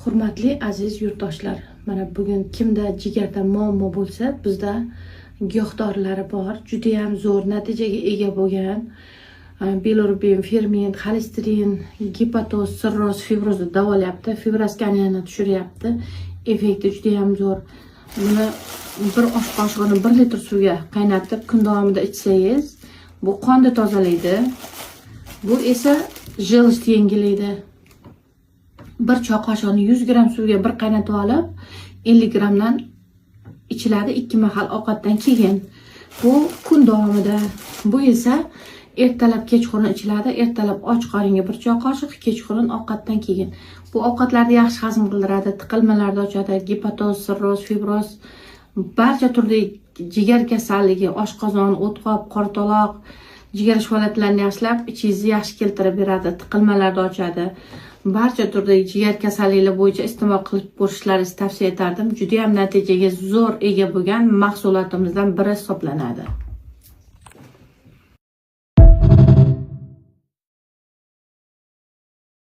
Hurmatli aziz yurtdoshlar, mana bugun kimda jigarda muammo bo'lsa, bizda giyoh dorilari bor, judayam zo'r natijaga ega bo'lgan bilirubin, ferment, xolesterin, gepatoz, sirroz, fibrozni davolayapti, fibroskaniyani tushiryapti. Effekti judayam zo'r. Buni bir osh qoshig'ini 1 litr suvga qaynatib, kun davomida ichsangiz, bu qonni tozalaydi. Bu esa желчь yengillaydi. 1 choy qoshig'ini 100 gramm suvga bir qaynatib olib, 50 grammdan ichiladi ikki mahal ovqatdan keyin. Bu kun davomida. Bu esa ertalab, kechqurun ichiladi. Ertalab och qoringa 1 choy qoshiq, kechqurun ovqatdan keyin. Bu ovqatlarni yaxshi hazm qildiradi, tiqilmalarni ochadi, gepatoz, sirroz, fibroz, barcha turdagi jigar kasalligi, oshqozon, o'tqob, qorataloq, jigar faoliyatlarini yaxshilab, ichingizni yaxshi keltirib beradi, tiqilmalarni ochadi. Barcha turdagi jigar kasalliklari bo'yicha iste'mol qilib ko'rishlaringizni tavsiya etardim. Judayam natijaga zo'r ega bo'lgan mahsulotimizdan biri hisoblanadi.